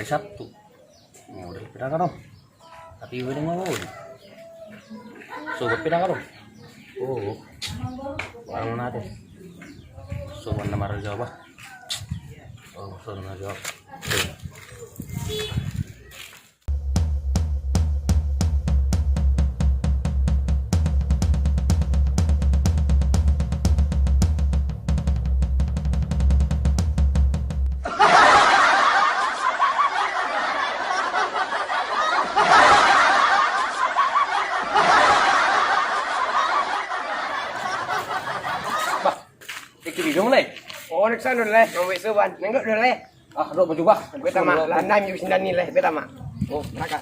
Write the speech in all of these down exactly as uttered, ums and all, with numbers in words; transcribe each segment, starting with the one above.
Sabtu. Modal pe dang adong. Tapi udah mau. Sobat pe dang adong. Oh. Warung nate. Sobat nama raja apa? Oh, sobat nama raja apa? Bah, iki di dong le. Oh, nek sana le, mau besoban. Nengok dulu le. Ah, dok baju bah. Beta ma, lah nami sindani le, beta ma. Oh, maka.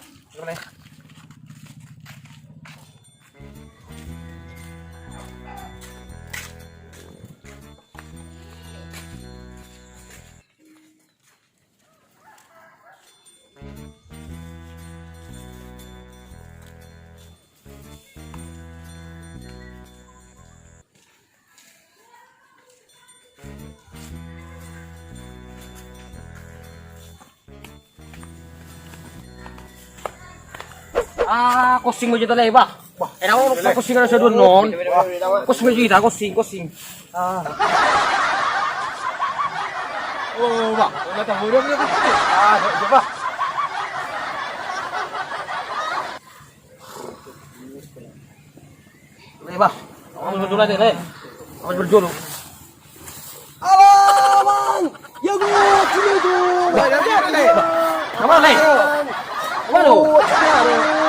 Ah, kosing ma jita le bah. Bah, enak lo kosing ada sadun non. Kosing ma jita, kosing, kosing. Ah. Oh, bah, enggak tahu dia punya kosing. Ah, coba. Leba. Awas berjolo, Leba. Awas berjolo. Abang! Ya gua sini tuh. Apa le? Apa lu? Ayo, ayo, ayo. Ayo.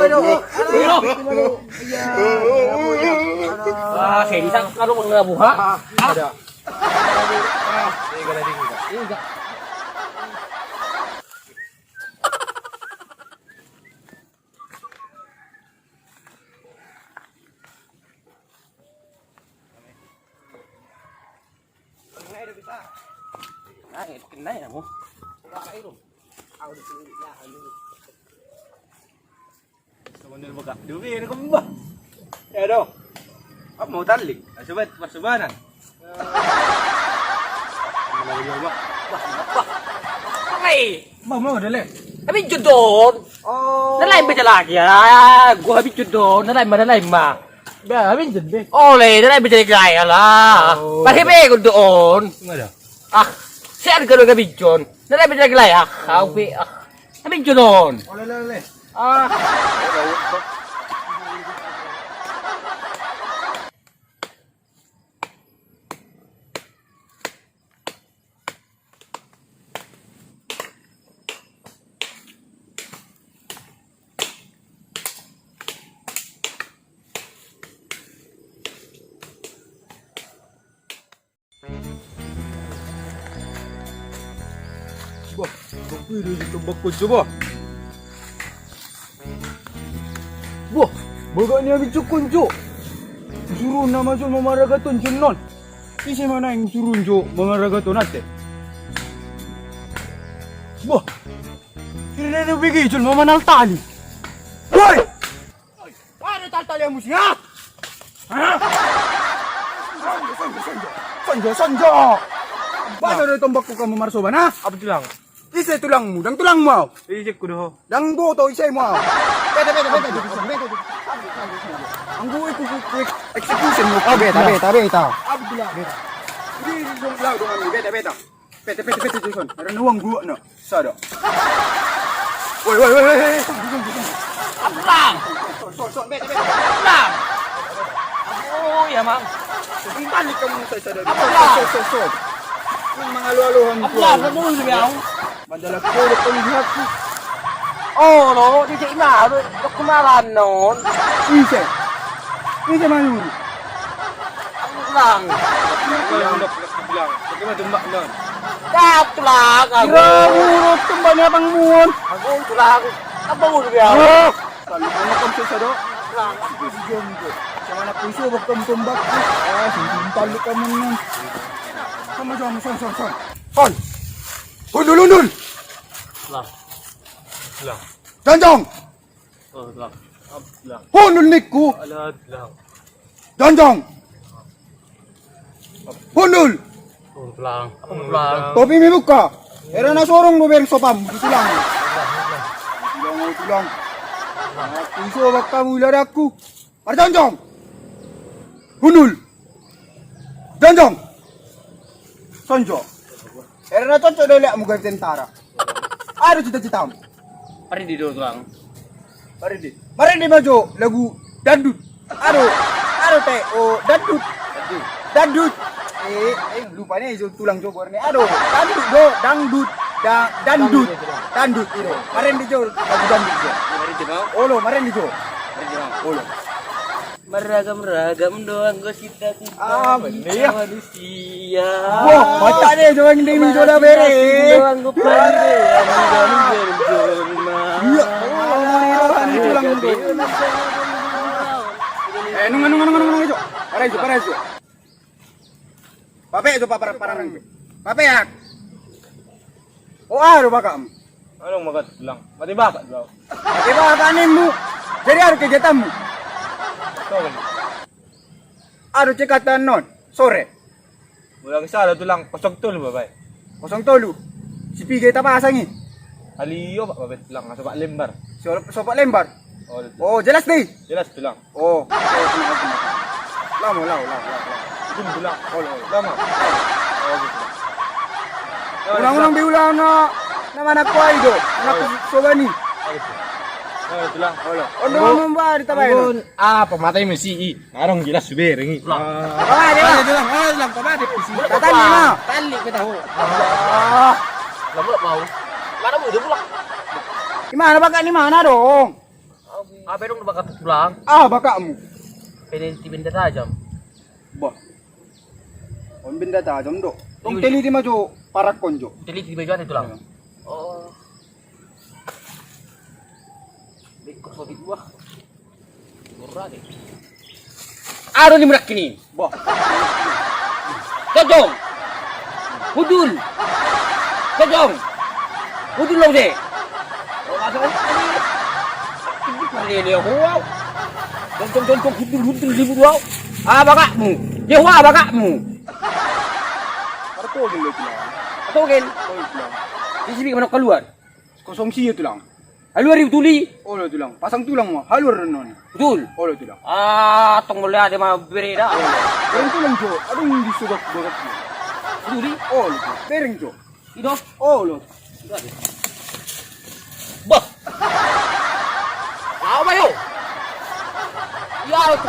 Aduh. Aduh. Wah, seriusan kalau mau ngebuka? Ada. Tiga dari tiga. Tiga. Nah, kena ya, Bu. Sebenarnya buka. Dubi ini kembang. Ya dong. Apa mau tali? Coba pas sebanan. Hai. Mau, mau, dale. Tapi jodon. Oh. Na lain beda lagi ya. Gua habis jodon. Na lain ma, na lain ma. Bah, habis jodon. Oleh, na lain beda lagi ya lah. Oh. Pakai bego don. Enggak ada. Ah, saya ada gado gabijon. Na lain beda lagi lah ya. Kau be, ah. Habis jodon. Oleh, oleh, oleh. Ah. Bah, tapi dia di tembak kunci, bah. Bah, bagak ni habis jokon jo. Suruh nama jo mamaragaton jo non. Ise ma naeng suruh jo mamaragaton ate. Bah, ini dia bigi jo mamanal tali. Woi! Ada tali-tali yang musi, ha? Hah? Sonjo, sonjo, sonjo. Sonjo, sonjo. Bah, ada tombakku hamu marsoban, ha? Apa tulang? Ise tulangmu, dang tulangmu au. Ise ku doho. Dang boto ise mu au. Beta, beta, beta, beta, beta. Anggo iku, iku, iku execution mu. Oh, beta, beta, beta. Apa tulang? Beta. Ini, ini dong, lau dong, beta, beta. Beta, beta, beta, Jason. Ada nuang gua, no. Sada. Woi, woi, woi, woi. Abang. Son, son, son, beta, beta. Abang. Oh, ya, Mang. Balik kamu, saya sadar. Abang. Son, son, son, son. Mang, mangalu-alu, Abang, kamu udah biau. Mandala ko, udah pun lihat. Oh, lo, di sini mah, lo, lo kemarin, non. Ise. Ise, Manuru. Aku tulang. Aku tulang. Aku tulang. Aku tulang. Aku tulang. Aku tulang. Apa mau dia? Kalau kamu kan susah dong. Aku tulang. Aku si Jombo. Sama anak pun suruh kamu tombak. Ah, sini balik kamu non. Sama, sama, son, son, son. Son. Hundul, hundul. Lah. Lah. Janjong. Oh, lah. Lah. Hundul nikku. Alah, lah. Jongjong. Hundul. Oh, tulang. Apa tulang? Topimi buka. Hera na sorong do bereng sopam. Tulang. Tulang, tulang. Aku iso bakka mula daku. Marjongjong. Hundul. Jongjong. Sonjo. Hera na cocok do leakmu gabe tentara. Aha do cita-citamu? Paridi do tulang. Paridi. Paridi ma jo lagu dangdut. Aduh. Aduh te. Oh, dangdut. Dangdut. Eh, eh, lupa nih jo tulang jo borne. Aduh, dangdut do, dangdut. Da, dangdut. Dangdut itu. Paridi jo lagu dangdut jo. Paridi mau. Olo, paridi jo. Paridi mau. Olo. Marragam-ragam do anggo sinta-sinta. Ah, bener. Manusia. Wah, mantap nih, jangan demi jodoh beres. Iya. Eh, nunga, nunga, nunga, nunga, Jo. Parah, Jo, parah, Jo. Pape, Jo, paparang, parang, Jo. Pape, ya. Oh, ah, do bakam. Anu, magat bilang. Mati bapak, Jo. Mati bapak, animu. Jadi, anu kegiatanmu. Betul. Aduh, cekatan non sore. Ulang sada tulang kosong tolu babai. Kosong tolu. Si piga ita pasang i. Alio pak babai tulang sopak lembar. Sopak lembar. Oh, jelas deh. Jelas tulang. Oh. Lamo, lamo, lamo, lamo. Itu tulang. Oh, lamo. Lamo. Oh, gitu. Ulang-ulang be ulang na. Nama anak kau itu. Anak sobani. Oh, tulang. Oh, lo. Ondo ngomong ba di tabai. Apa mata ini si i? Adong jelas subereng i. Lah. Pamade ma. Pamade ma. Tali ma. Tali ma tahu. Ah. Lama mau. Mana mau dia pulang? Di mana bakak, di mana dong? Apa dong bakak tulang? Ah, bakakmu. Ini di benda tajam. Bah. On benda tajam do. Tong teli di maju parakon jo. Teli di maju ada tulang. Oh. Beko sobi gua. Murah deh. Aduh, ni murah kini. Bah. Jongjong. Hundul. Jongjong. Hundul lo de. Oh, masuk. Ini parlele ho. Jongjong, jongjong, hundul, hundul, ribut ho. Ah, bakakmu. Dia ho, bakakmu. Artogel lo tulang. Artogel. Oh, tulang. Di sini mana keluar? Kosong sia tulang. Haluar i utuli. Olo tulang. Pasang tulang ma. Haluar renon. Betul. Olo tulang. Ah, tong mole ade ma bereda. Bereng tulang jo. Adong di sogak bagak. Utuli. Olo tulang. Bereng jo. Ido. Olo. Bah. Lawa yo. Ya, itu.